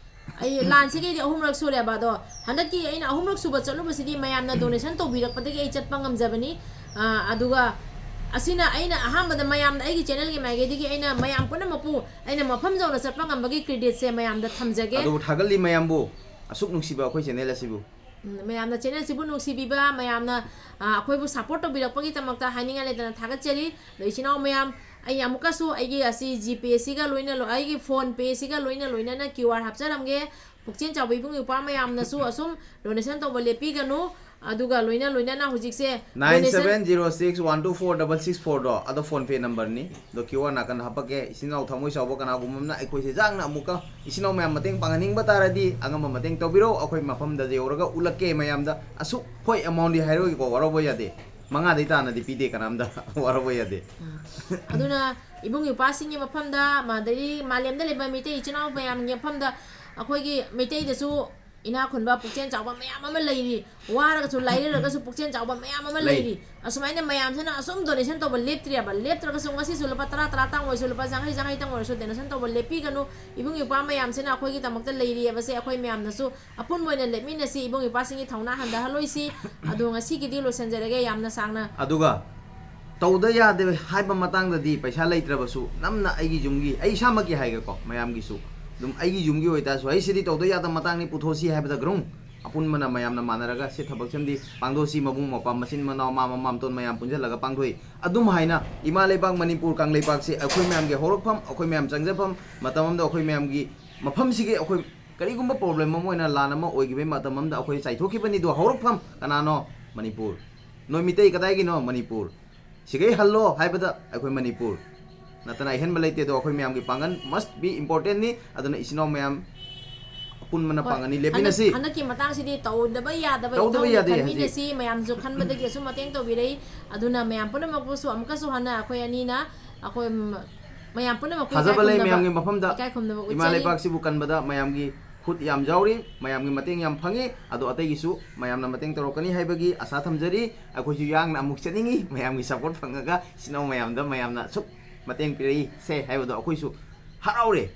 ꯑꯩ ꯂꯥꯟꯁꯤꯒꯤꯗꯤ ꯑꯍꯨꯝꯂꯛ ꯁꯨꯔꯦꯕ, ꯑꯗꯣ ꯍꯟꯗꯛꯀꯤ ꯑꯩꯅ ꯑꯍꯨꯝꯂꯛ ꯁꯨꯕ ꯆꯠꯂꯨꯕꯁꯤꯗꯤ ꯃꯌꯥꯝꯅ donation ꯇꯧꯕꯤꯔꯛꯄꯗꯒꯤ ꯑꯩ ꯆꯠꯄ ꯉꯝꯖꯕꯅꯤ꯫ ꯑꯥ, ꯑꯗꯨꯒ ꯑꯁꯤꯅ ꯑꯩꯅ ꯑꯍꯥꯟꯕꯗ ꯃꯌꯥꯝꯗ ꯑꯩꯒꯤ channel ꯒꯤ ꯃꯥꯏꯀꯩꯗꯒꯤ ꯑꯩꯅ ꯃꯌꯥꯝ ꯄꯨꯝꯅꯃꯛꯄꯨ ꯑꯩꯅ ꯃꯐꯝ ꯌꯧꯅ ꯆꯠꯄ ꯉꯝꯕꯒꯤ credit ꯁꯦ ꯃꯌꯥꯝꯗ ꯊꯝꯖꯒꯦ꯫ ꯑꯗꯨꯕꯨ ꯊꯥꯒꯠꯂꯤ ꯃꯌꯥꯝꯕꯨ, ꯑꯁꯨꯛ ꯅꯨꯡꯁꯤꯕ ꯑꯩꯈꯣꯏ channel ꯑꯁꯤꯕꯨ꯫ ꯎꯝ, ꯃꯌꯥꯝꯅ channel ꯁꯤꯕꯨ ꯅꯨꯡꯁꯤꯕꯤꯕ, ꯃꯌꯥꯝꯅ, ꯑ, ꯑꯩꯈꯣꯏꯕꯨ support ꯇꯧꯕꯤꯔꯛꯄꯒꯤꯗꯃꯛꯇ ꯍꯥꯏꯅꯤꯡꯉꯥꯏ ꯂꯩꯇꯅ ꯊꯥꯒꯠꯆꯔꯤ꯫ ꯑꯗꯣ ꯏꯆꯤꯟ ꯏꯅꯥꯎ ꯃꯌꯥꯝ, ꯑꯩ ꯑꯃꯨꯛꯀꯁꯨ ꯑꯩꯒꯤ ꯑꯁꯤ GPayꯁꯤꯒ ꯂꯣꯏꯅ ꯂꯣ-, ꯑꯩꯒꯤ PhonePayꯁꯤꯒ ꯂꯣꯏꯅ ꯂꯣꯏꯅꯅ QR ꯍꯥꯞꯆꯔꯝꯒꯦ꯫ ꯄꯨꯛꯆꯦꯜ ꯆꯥꯎꯕ ꯏꯕꯨꯡ ꯏꯄ꯭ꯋꯥ ꯃꯌꯥꯝꯅꯁꯨ ꯑꯁꯨꯝ donation ꯇꯧꯕ ꯂꯦꯞꯄꯤꯒꯅꯨ꯫ ꯑꯗꯨꯒ ꯂꯣꯏꯅ ꯂꯣꯏꯅꯅ ꯍꯧꯖꯤꯛꯁꯦ donation nine seven zero six one two four double six ꯐꯣꯔꯗꯣ, ꯑꯗꯣ PhonePay numberꯅꯤ꯫ ꯑꯗꯣ QR ꯅꯥꯀꯟꯗ ꯍꯥꯞꯄꯛꯀꯦ꯫ ꯏꯆꯤꯟ ꯏꯅꯥꯎ ꯊꯃꯣꯏ ꯆꯥꯎꯕ ꯀꯅꯥꯒꯨꯝꯕ ꯑꯃꯅ ꯑꯩꯈꯣꯏꯁꯦ ꯌꯥꯡꯅ ꯑꯃꯨꯛꯀ ꯏꯆꯤꯟ ꯏꯅꯥꯎ ꯃꯌꯥꯝ ꯃꯇꯦꯡ ꯄꯥꯡꯍꯟꯅꯤꯡꯕ ꯇꯥꯔꯗꯤ ꯑꯉꯝꯕ ꯃꯇꯦꯡ ꯇꯧꯕꯤꯔꯣ꯫ ꯑꯩꯈꯣꯏ ꯃꯐꯝꯗ ꯌꯧꯔꯒ ꯎꯠꯂꯛꯀꯦ ꯃꯌꯥꯝꯗ꯫ ꯑꯁꯨꯛ, ꯍꯣꯏ, amountꯗꯤ ꯍꯥꯏꯔꯣꯏꯀꯣ, ꯋꯥꯔꯧꯕ ꯌꯥꯗꯦ꯫ ꯃꯉꯥꯗꯩ ꯇꯥꯅꯗꯤ ꯄꯤꯗꯦ ꯀꯅꯥꯝꯇ꯫ ꯋꯥꯔꯧꯕ ꯌꯥꯗꯦ꯫ ꯎꯝ꯫ ꯑꯗꯨꯅ ꯏꯕꯨꯡ ꯏꯄ꯭ꯋꯥꯁꯤꯡꯒꯤ ꯃꯐꯝꯗ, ꯑꯗꯩꯗꯤ ꯃꯥꯂꯦꯝꯗ ꯂꯩꯕ ꯃꯩꯇꯩ ꯏꯆꯤꯟ ꯏꯅꯥꯎ ꯃꯌꯥꯝꯒꯤ ꯃꯐꯝꯗ, ꯑꯩꯈꯣꯏꯒꯤ ꯃꯩꯇꯩꯗꯁꯨ ꯏꯅꯥꯛ ꯈꯨꯟꯕ ꯄꯨꯛꯆꯦꯜ ꯆꯥꯎꯕ ꯃꯌꯥꯝ ꯑꯃ ꯂꯩꯔꯤ꯫ ꯋꯥꯔꯒꯁꯨ, ꯂꯥꯏꯔꯔꯒꯁꯨ ꯄꯨꯛꯆꯦꯜ ꯆꯥꯎꯕ ꯃꯌꯥꯝ ꯑꯃ ꯂꯩ꯫ ꯂꯩꯔꯤ꯫ ꯑꯁꯨꯃꯥꯏꯅ ꯃꯌꯥꯝꯁꯤꯅ ꯑꯁꯨꯝ donation ꯇꯧꯕ ꯂꯦꯞꯇ꯭ꯔꯦꯕ꯫ ꯂꯦꯞꯇ꯭ꯔꯒꯁꯨ ꯉꯁꯤꯁꯨ ꯂꯨꯄꯥ ꯇꯔꯥ ꯇꯔꯥꯇꯪ ꯑꯣꯏꯔꯁꯨ, ꯂꯨꯄꯥ ꯌꯥꯡꯈꯩ ꯌꯥꯡꯈꯩꯇꯪ ꯑꯣꯏꯔꯁꯨ donation ꯇꯧꯕ ꯂꯦꯞꯄꯤꯒꯅꯨ꯫ ꯏꯕꯨꯡ ꯏꯄ꯭ꯋꯥ ꯃꯌꯥꯝꯁꯤꯅ ꯑꯩꯈꯣꯏꯒꯤꯗꯃꯛꯇ ꯂꯩꯔꯤꯑꯕꯁꯦ ꯑꯩꯈꯣꯏ ꯃꯌꯥꯝꯅꯁꯨ ꯑꯄꯨꯟꯕ ꯑꯣꯏꯅ ꯂꯦꯞꯃꯤꯟꯅꯁꯤ, ꯏꯕꯨꯡ ꯏꯄ꯭ꯋꯥꯁꯤꯡꯒꯤ ꯊꯧꯅꯥ ꯍꯟꯊꯍꯜꯂꯣꯏꯁꯤ꯫ ꯑꯗꯣ ꯉꯁꯤꯒꯤꯗꯤ ꯂꯣꯏꯁꯤꯟꯖꯔꯒꯦ, ꯌꯥꯝꯅ ꯁꯥꯡꯅ꯫ ꯑꯗꯨꯒ ꯇꯧꯗ ꯌꯥꯗꯦ ꯍꯥꯏꯕ ꯃꯇꯥꯡꯗꯗꯤ ꯄꯩꯁꯥ ꯂꯩꯇ꯭ꯔꯕꯁꯨ ꯅꯝꯅ ꯑꯩꯒꯤ ꯌꯨꯝꯒꯤ, ꯑꯩ ꯏꯁꯥꯃꯛꯀꯤ ꯍꯥꯏꯒꯦꯀꯣ, ꯃꯌꯥꯝꯒꯤꯁꯨ ꯑꯗꯨꯝ ꯑꯩꯒꯤ ꯌꯨꯝꯒꯤ ꯑꯣꯏꯇꯥꯔꯁꯨ, ꯑꯩ ꯁꯤꯗꯤ ꯇꯧꯗ ꯌꯥꯗꯕ ꯃꯇꯥꯡꯅꯤ, ꯄꯨꯊꯣꯛꯁꯤ ꯍꯥꯏꯕꯗ ꯒ꯭ꯔꯨꯡ ꯑꯄꯨꯟꯕꯅ ꯃꯌꯥꯝꯅ ꯃꯥꯟꯅꯔꯒ ꯁꯤ ꯊꯕꯛꯁꯤꯃꯗꯤ ꯄꯥꯡꯊꯣꯛꯁꯤ, ꯃꯕꯨꯡ ꯃꯧꯄ꯭ꯋꯥ ꯃꯆꯤꯟ ꯃꯅꯥꯎ ꯃꯃꯥ ꯃꯄꯥꯝꯇꯣꯟ ꯃꯌꯥꯝ ꯄꯨꯟꯁꯤꯜꯂꯒ ꯄꯥꯡꯊꯣꯛꯏ꯫ ꯑꯗꯨꯝ ꯍꯥꯏꯅ ꯏꯃꯥ ꯂꯩꯕꯥꯛ ꯃꯅꯤꯄꯨꯔ ꯀꯪꯂꯩꯄꯥꯛꯁꯤ ꯑꯩꯈꯣꯏ ꯃꯌꯥꯝꯒꯤ ꯍꯧꯔꯛꯐꯝ, ꯑꯩꯈꯣꯏ ꯃꯌꯥꯝ ꯆꯪꯖꯐꯝ, ꯃꯇꯝ ꯑꯃꯗ ꯑꯩꯈꯣꯏ ꯃꯌꯥꯝꯒꯤ ꯃꯐꯝꯁꯤꯒꯤ ꯑꯩꯈꯣꯏ ꯀꯔꯤꯒꯨꯝꯕ problem ꯑꯃ ꯑꯣꯏꯅ ꯂꯥꯟ ꯑꯃ ꯑꯣꯏꯈꯤꯕꯒꯤ ꯃꯇꯝ ꯑꯃꯗ ꯑꯩꯈꯣꯏ ꯆꯥꯏꯊꯣꯛꯈꯤꯕꯅꯤꯗꯣ, ꯍꯧꯔꯛꯐꯝ ꯀꯅꯥꯅꯣ? ꯃꯅꯤꯄꯨꯔ꯫ ꯅꯣꯏ ꯃꯤꯇꯩ ꯀꯗꯥꯏꯒꯤꯅꯣ? ꯃꯅꯤꯄꯨꯔ꯫ ꯁꯤꯒꯩ ꯍꯜꯂꯣ ꯍꯥꯏꯕꯗ ꯑꯩꯈꯣꯏ ꯃꯅꯤꯄꯨꯔ ꯅꯠꯇꯅ ꯑꯍꯦꯟꯕ ꯂꯩꯇꯦ꯫ ꯑꯗꯣ ꯑꯩꯈꯣꯏ ꯃꯌꯥꯝꯒꯤ ꯄꯥꯡꯒꯜ must be importantꯅꯤ꯫ ꯑꯗꯨꯅ ꯏꯆꯤꯟ ꯏꯅꯥꯎ ꯃꯌꯥꯝ ꯑꯄꯨꯟꯕꯅ ꯍꯣꯏ, ꯄꯥꯡꯒꯜꯅꯤ, ꯍꯟꯗꯛ-, ꯂꯦꯞꯃꯤꯟꯅꯁꯤ꯫ ꯍꯟꯗꯛꯀꯤ ꯃꯇꯥꯡꯁꯤꯗꯤ ꯇꯧꯗꯕ ꯌꯥꯗꯕ ꯇꯧꯗꯕ ꯏꯊꯧꯅꯤ ꯌꯥꯗꯦ ꯍꯧꯖꯤꯛ꯫ ꯈꯟꯃꯤꯟꯅꯁꯤ, ꯃꯌꯥꯝꯁꯨ ꯈꯟꯕꯗꯒꯤ ꯑꯁꯨꯝ ꯃꯇꯦꯡ ꯇꯧꯕꯤꯔꯛꯏ꯫ ꯑꯗꯨꯅ ꯃꯌꯥꯝ ꯄꯨꯝꯅꯃꯛꯄꯨꯁꯨ ꯑꯃꯨꯛꯀꯁꯨ ꯍꯟꯅ ꯑꯩꯈꯣꯏ ꯑꯅꯤꯅ, ꯑꯩꯈꯣꯏ ꯃꯌꯥꯝ ꯄꯨꯝꯅꯃꯛꯄꯨ ꯊꯥꯖꯕ ꯂꯩ ꯏꯀꯥꯏ ꯈꯨꯝꯅꯕ, ꯃꯌꯥꯝꯒꯤ ꯃꯐꯝꯗ꯫ ꯏꯀꯥꯏ ꯈꯨꯝꯅꯕ ꯏꯃꯥ ꯎꯠꯆꯔꯤ꯫ ꯂꯩꯕꯥꯛꯁꯤꯕꯨ ꯀꯟꯕꯗ ꯃꯌꯥꯝꯒꯤ ꯈꯨꯠ ꯌꯥꯝ ꯌꯥꯎꯔꯤ, ꯃꯌꯥꯝꯒꯤ ꯃꯇꯦꯡ ꯌꯥꯝ ꯐꯪꯉꯤ꯫ ꯑꯗꯣ ꯑꯇꯩꯒꯤꯁꯨ ꯃꯌꯥꯝꯅ ꯃꯇꯦꯡ ꯇꯧꯔꯛꯀꯅꯤ ꯍꯥꯏꯕꯒꯤ ꯑꯁꯥ ꯊꯝꯖꯔꯤ꯫ ꯑꯩꯈꯣꯏꯁꯨ ꯌꯥꯡꯅ ꯑꯃꯨꯛ ꯆꯠꯅꯤꯡꯉꯤ, ꯃꯌꯥꯝꯒꯤ support ꯐꯪꯉꯒ ꯏꯆꯤꯟ ꯏꯅꯥꯎ ꯃꯌꯥꯝꯗ ꯃꯌꯥꯝꯅ ꯑꯁꯨꯛ ꯃꯇꯦꯡ ꯄꯤꯔꯛꯏ ꯁꯦ ꯍꯥꯏꯕꯗꯣ ꯑꯩꯈꯣꯏꯁꯨ ꯍꯔꯥꯎꯔꯦ꯫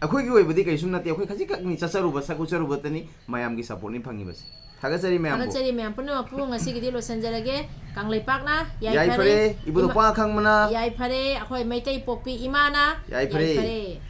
ꯑꯩꯈꯣꯏꯒꯤ ꯑꯣꯏꯕꯗꯤ ꯀꯩꯁꯨꯝ ꯅꯠꯇꯦ, ꯑꯩꯈꯣꯏ ꯈꯖꯤꯛꯈꯛꯅꯤ ꯆꯠꯆꯔꯨꯕ, ꯁꯛ ꯎꯠꯆꯔꯨꯕꯇꯅꯤ, ꯃꯌꯥꯝꯒꯤ supportꯅꯤ ꯐꯪꯉꯤꯕꯁꯦ꯫ ꯊꯥꯒꯠꯆꯔꯤ ꯃꯌꯥꯝꯕꯨ꯫ ꯊꯥꯒꯠꯆꯔꯤ ꯃꯌꯥꯝ ꯄꯨꯝꯅꯃꯛꯄꯨ꯫ ꯉꯁꯤꯒꯤꯗꯤ ꯂꯣꯏꯁꯤꯟꯖꯔꯒꯦ꯫ ꯀꯪꯂꯩꯄꯥꯛꯅ ꯌꯥꯏꯐꯔꯦ꯫ ꯌꯥꯏꯐꯔꯦ꯫ ꯏꯕꯨꯙꯧ ꯏꯃꯥ-, ꯄꯥꯈꯪꯕꯅ ꯌꯥꯏꯐꯔꯦ꯫ ꯑꯩꯈꯣꯏ ꯃꯩꯇꯩ ꯄꯣꯛꯄꯤ ꯏꯃꯥꯅ ꯌꯥꯏꯐꯔꯦ꯫ ꯌꯥꯏꯐꯔꯦ꯫